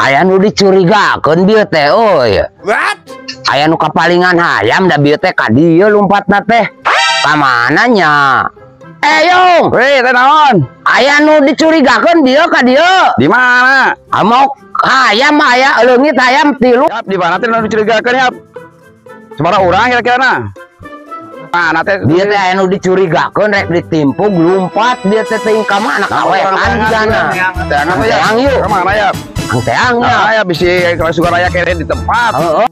Aya nu dicurigakeun bieu teh euy. What? Aya nu kapalingan hayam da bieu teh ka dieu lumpatna teh. Ka mana nya? Eh yung, Weh, teh naon? Aya nu dicurigakeun bieu ka dieu. Di mana? Amok hayam aya leungit hayam tilu. Yap, di mana teh nu dicurigakeun yap? Sabaraha urang kira-kira na? Mana teh? Bieu teh aya nu dicurigakeun rek ditimpug lumpat bieu teh teuing ka mana kawetan jana. Teang apa ya? Teang yuk. Ka mana ya? Teang ya. Nah, ya bisi kalau suka raya kere di tempat. Heeh.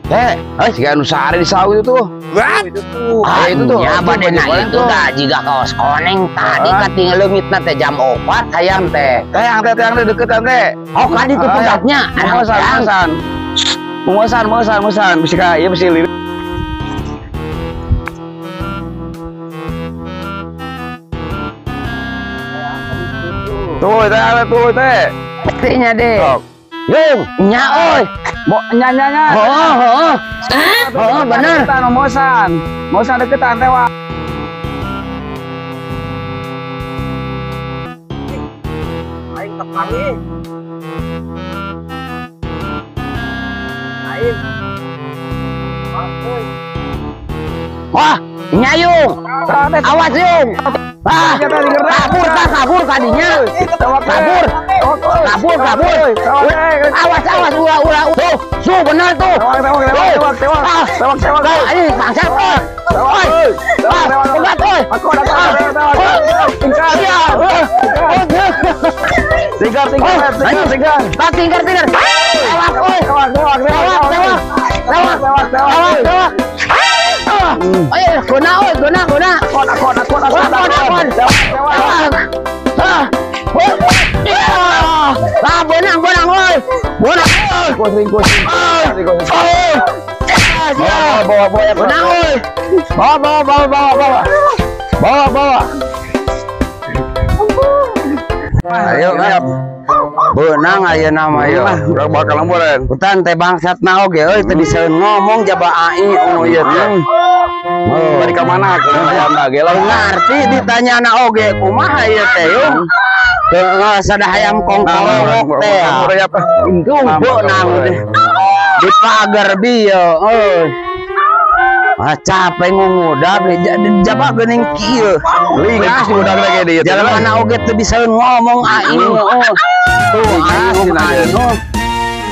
Eh, siga anu sare di sawu itu tuh. What? Itu tuh. Ah, itu tuh. Ya badena Baju itu dah jiga kaos koneng tadi katinggal leungitna teh jam 4 hayam teh. Teang teh teang teh deketan teh. Oh, kadi tuh pegatnya. Muasan, muasan. Muasan, muasan, muasan. Bisi ka ieu bisi liwit. Tuh, teh, tuh, teh. Pastinya deh. Yung, nya oi. Bo nya nya nya. Heeh, heeh. Heeh, bener. Deketan, mosan. Mosan deketan teh wa. Aing kepanggih. Aing. Wah, nyayung. Awas yung. Ah, kabur tah, kabur kadinya. Kabur. Kabur, kabur. Awas, awas, ulah, ulah. Tuh, su bener tuh. Tewak, tewak, tewak. Tewak, tewak. Ini bangsat, oi. Oi. Pegat, oi. Tingkar. Tingkar, tingkar, tingkar, tingkar. Tingkar, tingkar. Tewak, oi. Tewak, tewak, tewak, tewak. Tewak, tewak, tewak, tewak. Ayo, guna, oi, guna, guna. Akon, akon, akon, akon, akon, akon. Tewak, tewak. Ah, bonang, bonang, oi. Bonang. Ringkus, ringkus. Bawa, bawa, bawa. Bonang, oi. Bawa, bawa, bawa, bawa, bawa. Bawa, bawa. Ayo, siap. Benang ayeuna mah ieu. Urang bakal lemburan. Hutan teh bangsatna oge euy teu bisa ngomong jaba ai nu ieu teh. Oh, bari ka mana? Hayam ge lah. Ngarti ditanyana oge kumaha ieu teh yung. Teu sada hayam kongkolok teh. Untung benang teh. Di pagar bieu euy. Ah capek ngudag jaba geuning kieu. Lingas ngudag lagi dieu. Jalmana oge teu bisa ngomong aing. Tuh aing aing.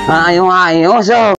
Ayo ayo sok.